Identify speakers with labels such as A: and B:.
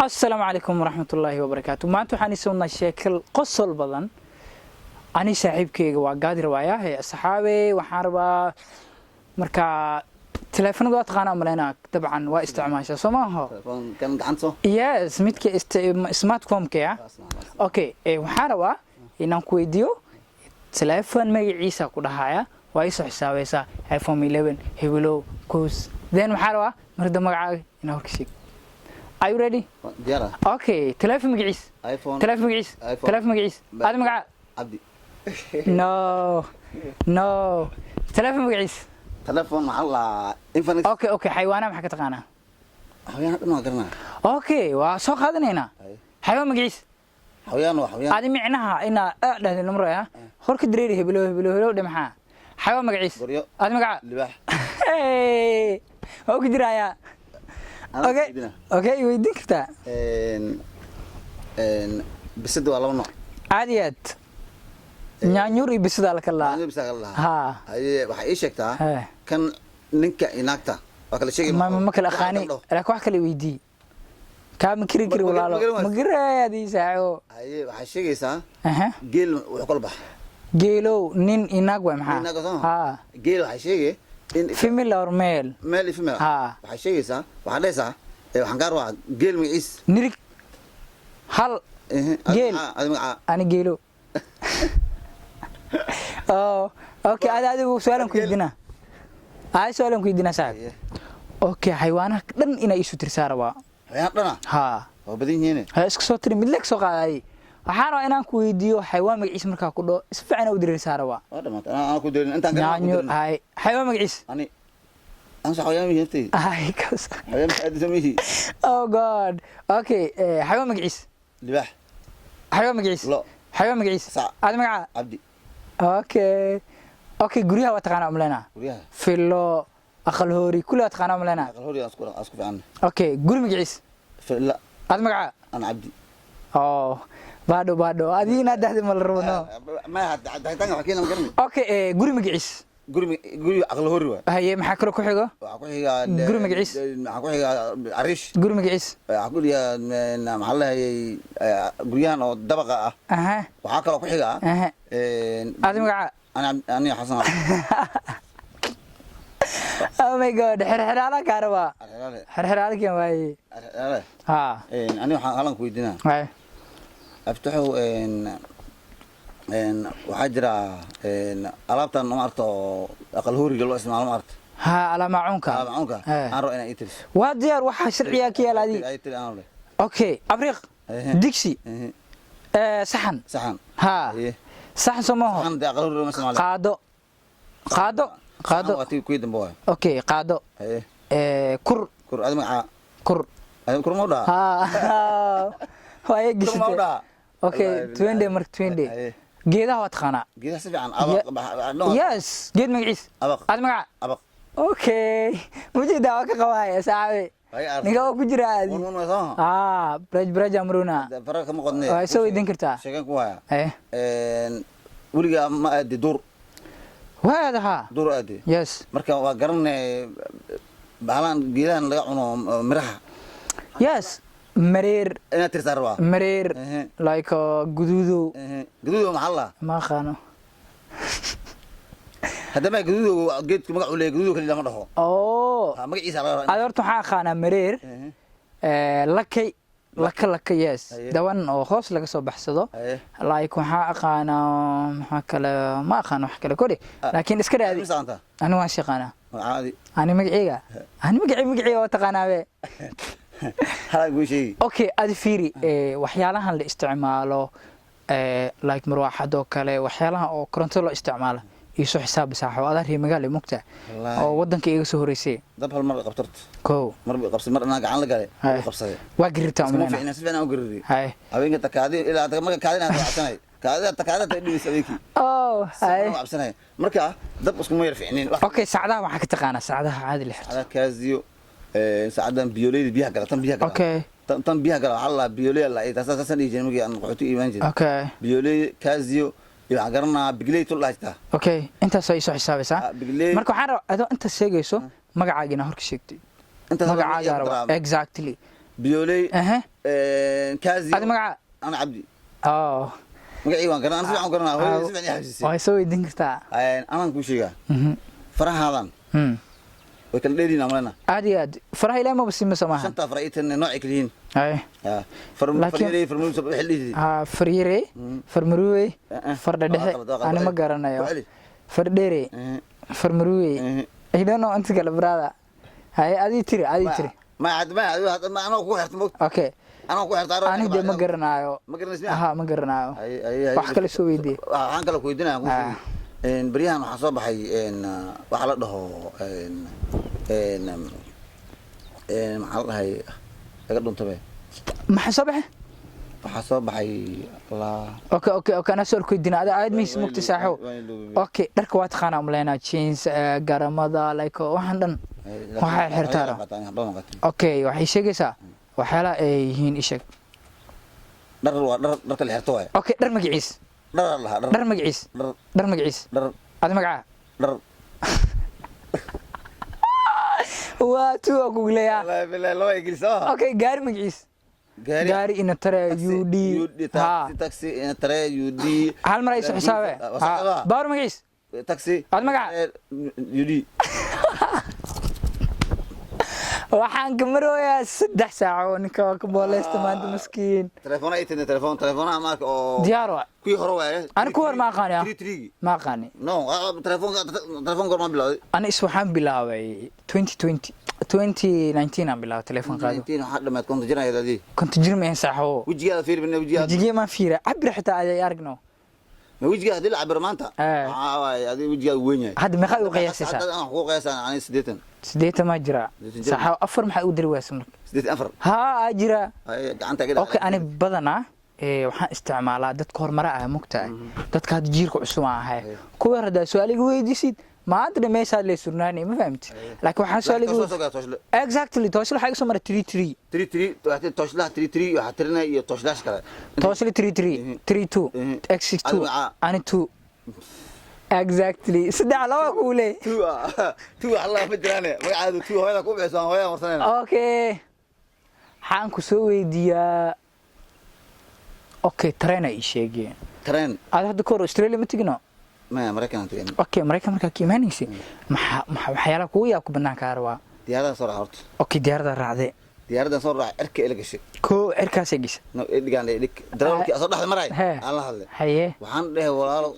A: Asalaamu calaykum waraxmatullaahi wabarakaatu. Maanta waxaan isoo sheekal qosol badan. Ani saaxiibkeyga waa gaadi rabaayahe. Asxaabe, waxaan rabaa marka teleefanada waa taqaanaa, umaleynaa, dabcan waa isticmaashaa, soo maaho?
B: Kan gacanta soo.
A: Yes, midka smartphone-ka ya. Okay, waxaan rabaa inaan ku weydiiyo teleefon magaciisa ku dhahaya, waa isoo xisaabaysaa iPhone 11 hebelow cos. Then waxaan rabaa marda magacaaga inaa horka sheeg. Are you ready?
B: Diyaar ah.
A: Okay, teleefon magaciis.
B: iPhone.
A: Teleefon magaciis.
B: iPhone.
A: Teleefon magaciis. Aadi magaca.
B: Cabdi.
A: No, teleefon magaciis.
B: Telefoon maxaa la dhahaa? Infinix.
A: Okay, xayawaanaha maxaa ka taqaanaa?
B: Xawayaan dhan waa garanaa.
A: Okay, waa soo qaadanaynaa.
B: Hay.
A: Xayawaan magaciis.
B: Xawayaan waa xawayaan.
A: Adi micnaha inaa dhahdi namraya horka dareeri hebelo hebelo hebelo dhe. Maxaa xayawaan magaciis?
B: Goryo.
A: Adi magaca.
B: Libaax.
A: Hey, waa ku jirayaa.
B: Anaa
A: Okay.
B: weydiina.
A: Okay, weydiin kartaa.
B: Een een bisada waa laba nooc.
A: Caadi aad nyaanyuur iyo bisidaa la kala.
B: Nyaanyuur bisadaa la dhahaa.
A: Ha.
B: Haye, waxaa ii sheegtaa
A: He.
B: kan ninka iyo naagta waa kala sheegi.
A: Ma kala aqaani, laakiin wax kale weydii kaa ma kiri kari. Walaalo.
B: Ma garan
A: ma garaya adii, saaxiibo.
B: Haye, waxaa sheegaysaa
A: Aha.
B: geel wuxuu kala baxa.
A: Geelow nin inaag waay.
B: Nin
A: Maxaa
B: naag soo ma?
A: Ha.
B: Geel waxaa sheegay in
A: Female or male?
B: Male iyo female.
A: Ha.
B: Waxaa sheegaysaa, waxaa dhahaysaa waxaan kaa rabaa geel magaciis.
A: Nirig hal.
B: Adi
A: Geel.
B: adi magaca.
A: Ani geelo. Oh, okay, adi adigu su-aalan ku weydiinaa, ay su-aalan ku weydiinaa, saaxib.
B: Haye.
A: Okay, xayawaanaha dhan inaa isu tirsaa rabaa.
B: Xawayaan dhana?
A: Ha.
B: Waa badan yihiin.
A: Ha iska soo tiri, mid le ka soo qaadaay. Waxaan rabaa inaan ku weydiiyo xayawaan magaciis. Markaa ku dhaho, si fiican u dirirsaa rabaa.
B: Waa dhamaatay, anaa ku dirin intaan garan ku
A: Nyaanyo
B: dirin.
A: Hay, xayawaan magaciis.
B: Ani aan sax xawayaan mihi naftayda.
A: Ay kas.
B: Xawayaan maxaa samihi.
A: Oh God, okay, xayawaan magaciis.
B: Libaax.
A: Xayawaan magaciis.
B: Lo.
A: Xayawaan magaciis.
B: Sac.
A: Aad magaca.
B: Cabdi.
A: Okay, guryaha waa taqaanaa, umaleynaa.
B: Guryaha.
A: Fillo, aqal hoori, kulli waa taqaanaa, umaleynaa.
B: Aqal hori aan isku fiican.
A: Okay, guri magaciis.
B: Filla.
A: Aad magaca.
B: Aan Cabdi.
A: Oh, baadho baadho, adii inaad dhahdi ma la rabo, no.
B: Ma hadda wax keena ma garanay.
A: Okay, guri magaciis.
B: Guri aqal hori waa.
A: Haye, maxaa kaloo ku xigo?
B: Waxaa ku xiga.
A: Guri magaciis.
B: Waxaa ku xiga cariish.
A: Guri magaciis.
B: Waxaa ku xiga, maxaa la lahayay, guryahan oo dabaqa ah. Waxaa kaloo ku xiga.
A: Aha. Aad magaca.
B: Ani Xasan.
A: Oh my God, xirxiraala kaa rabaa. Xirxiraala keen waaye. Ha.
B: Ani waxaan halan ku weydiinaa.
A: Haye.
B: Aftaxow, waxaa jira alaabtan ma aragta oo aqal horiga loo isticmaalo, ma aragta?
A: Ha, alaamacuunka.
B: Alaab macuunka. Aan rabo inaa ii tiriso.
A: Waa diyaar, waxaa sharcigaa ka yaala adii.
B: Ay tiri aan leh.
A: Okay, abriiq. Digsi. Saxan.
B: Saxan.
A: Ha.
B: Haye.
A: Saxan soo maaho?
B: Saxan dee aqal horiga lama isticmaalo.
A: Qaado, qaado, qaado.
B: Saxan waa tii kuwii dambe waay.
A: Okay, qaado.
B: Haye.
A: Kur.
B: Kur, adi magacaa.
A: Kur.
B: Adi kur ma u dhahaa?
A: Ha, waa iga
B: Kur ma u
A: gisate.
B: dhahaa?
A: Okay.
B: Wallaahi.
A: Twende marka, twende.
B: Haye.
A: Geedaha waa taqaanaa?
B: Geedaha si fiican, abaq.
A: Yes, geed magaciis.
B: Abaq.
A: Adi magaca.
B: Abaq.
A: Okay, mujeedaa, waa ka qabaaya saaxibe.
B: Ay, aragtay.
A: Ninka waa ku jira adi.
B: Un un waa soo.
A: Ah, braj braj amruna.
B: Fara kama qodne.
A: Waa soo weydiin kartaa.
B: Sheegan ku haya. Weligaa ma aadi duur?
A: Waa aadahaa.
B: Duur aadi?
A: Yes.
B: Marka waa garanay bahalaan geedahan laga cuno miraha.
A: Yes, mareer.
B: Inaad tirtaa rabaa.
A: Mareer. Like guduudow.
B: Gaduudo maxaa la?
A: Ma aqaano.
B: Haddaba gaduudo geedku magacu leeyahay, gaduudo kaliya lama dhaho.
A: Oh.
B: Ha, magaciisa laga rabaa.
A: Ada horta waxaan aqaanaa mareer. Lakay, laka laka, yes. Dawan oo hoos laga soo baxsado. Like waxaan aqaanaa, maxaa kale? Ma aqaano wax kale kori.
B: Ah.
A: Laakiin iska raadi.
B: Ma saqantaa?
A: Ani waan shaqaanaa.
B: Magacaadi?
A: Ani magaceyga, ani magaceyga waa taqaanaabe.
B: Halaa kuu sheegi.
A: Okay, adi fiiri, waxyaalahan la isticmaalo, like marwaaxad oo kale, waxyaalahan oo koronto loo isticmaalo, iisoo xisaab saaxo. Adaa reer magaalo mugta.
B: Wallaahi.
A: Oo wadanka iga soo horeysay.
B: Dab hal mar qabtarto.
A: Ko.
B: Mar buu qabsaday, mar anaa gacan la galay. Wuu qabsaday.
A: Waa garirtaa.
B: Iskuma
A: umaleyna.
B: fiicna, si fiican u gariri. Habeenka takaadi ilaa marka kaadina aan cabsanay, kaadida takaadida ta dhibis habeenkii.
A: Oh.
B: Si fiican u cabsanay. Marka dab iskuma yar fiicnin.
A: Okay, saacadaha waxaa ka taqaanaa, saacadaha caadi la xirto?
B: Saacada Casio, saacadan biyooleyda biyaha gala, tan biyaha gala. Tan biyaha gala waxaa la dhahaa biyooley la taas, taasaan dhihi jiray markii aan qaxooti imaan jiray. Biyooley, Casio iyo waxaan garanaa bigley tul dhaha jirtaa.
A: Okay, intaas ay soo xisaabaysaa.
B: Ah, bigley.
A: Marka waxaan rabaa adoo intaas sheegayso magacaaga inaa horka sheegtay.
B: Intaas
A: magacaaga rabaa, exactly.
B: Biyooley.
A: Aha.
B: Casio.
A: Adi magaca?
B: Ana Cabdi.
A: Oh.
B: Magacii waan garanaa, ana si fiican u garanaa, hooyadii si fiican ii xafisisay.
A: Waa soo weydiin kartaa.
B: Anaan kuu sheegaa. Farahaadan way kala dheeriin amalena.
A: Aad iyo aad, faraha ilaahay maba siima, soo maaha?
B: Shantaa fara itan noocay kala yihiin.
A: Ay.
B: Far faryarey, farmaruub, waxay dhihi.
A: Ha, faryare, farmaruwe, fardhadhexe, ani ma garanayo.
B: Ku celi.
A: Fardhere, farmaruwe. I don't know inta kale, brother. Haye, adii tiri, adii tiri.
B: Ma cad ma cad ma anoo ku xirta mogt.
A: Okay.
B: Anoo ku xirta.
A: Ani dee ma garanayo.
B: Ma garanaysid miya?
A: Ha, ma garanayo.
B: Ay, ay.
A: Wax kale soo weydiiye.
B: Waxaan kale ku weydiinaya, ku sheegi. Baryahan waxaa soo baxay waxa la dhaho maxaa la dhahay, laga dhuntabe.
A: Maxaa soo baxay?
B: Waxaa soo baxay la
A: Okay, anaa su'aal ku weydiina, ada aad maysid mugta, saaxo. Okay, dharka waa taqaanaa umaleynaa, jeans, garamada, like waxaan dhan waxay xirtaara. Okay, waxay sheegaysaa waxyaalaha ay yihiin, isheg.
B: Dhar waa dhar, dharka la xirto waay.
A: Okay, dhar magaciis.
B: Dhar lahaa dhar.
A: Dhar magaciis.
B: Dhar.
A: Dhar magaciis.
B: Dhar.
A: Adi magacaa?
B: Dhar.
A: Waa tu waa kugleeyaa.
B: Wallahi billahi laba ingiriis ah.
A: Okay, gaari magaciis.
B: Gaari.
A: Gaari ina tare UD.
B: UD.
A: Ha.
B: Taxi, taxi ina tare UD.
A: Hal mar ay soo xisaabe.
B: Ha,
A: baar magaciis.
B: Taxi.
A: Aad magaca?
B: UD.
A: Waxaan ka marooyaa 3 saaco, ninka waa ka booleysta maanta, maskiin.
B: Telefoon ay tinay, telefoon, telefonaha marka oo
A: Diyaar waa.
B: Kuwii hore waaye.
A: Ani kuwa hore ma aqaani, ah.
B: 3 3.
A: Ma aqaani.
B: No, telefoon, telefoon goorma bilowday?
A: Ani is waxaan bilaabay 2020, 2019 aan bilaabay telefoon qaado.
B: 19 waxaa dhamaad 50 jir ayaad adii.
A: 50 jir ma saaxo.
B: Wejigaada fiir bina, wejigaada.
A: Wejigee maan fiira, cabir xitaa aday aragno.
B: Ma wejigaada haddii la cabiro maanta waxaa waaye adii wejigaada weyn yahay.
A: Hadda meeqaad u qiyaasaysaa?
B: Hadda aan ku qiyaasaan ani 80.
A: 80 ma jira.
B: 80 jir.
A: Saaxo, afar maxaa u diri waysa marka?
B: 84.
A: Haa, aa jira.
B: Ay, gacanta iga.
A: Okay, ani badanaa waxaan isticmaalaa dadka horumara ah, mugtahay, dadka hadda jiilka cusub aan ahay. Kuwa hore haddaa su-aal iga weydiisid maanta dhan meeshaad lee surnaanay, ma fahamti? Laakiin waxaan su-aal iga
B: Soo soo tooshle.
A: Exactly, tooshle waxaa iga soo maray 3 3.
B: 3 3 waxaa tooshlaha 3 3 waxaa tirinaya iyo tooshlash kale.
A: Tooshle 3 3 3 2 x 6 2.
B: Adiga magacaa?
A: Ani 2 exactly, saddex laba kuu leey.
B: Two two Allah ma jiraane, magacaadu two hooyada ku bixisaan, hooyada warsanayna.
A: Okay, waxaan ku soo weydiiyaa, okay, train ay ii sheegeen.
B: Tareen.
A: Aad hadda ka hor Australia ma tegino?
B: Maya, Maraykan aan tegin.
A: Okay, Maraykan markaa ka imaanaysay, maxaa waxyaalaha kugu yaabka badnaan kaa rabaa?
B: Diyaarada soo raaca horta.
A: Okay, diyaarada raacdee.
B: Diyaaradan soo raaca, cirka ila gashay.
A: Koo cirkaasay gashay.
B: No, dhigaan dhig darawalkii asoo dhexda maray
A: Hee.
B: aan la hadlay.
A: Haye.
B: Waxaan dhehe, walaalo.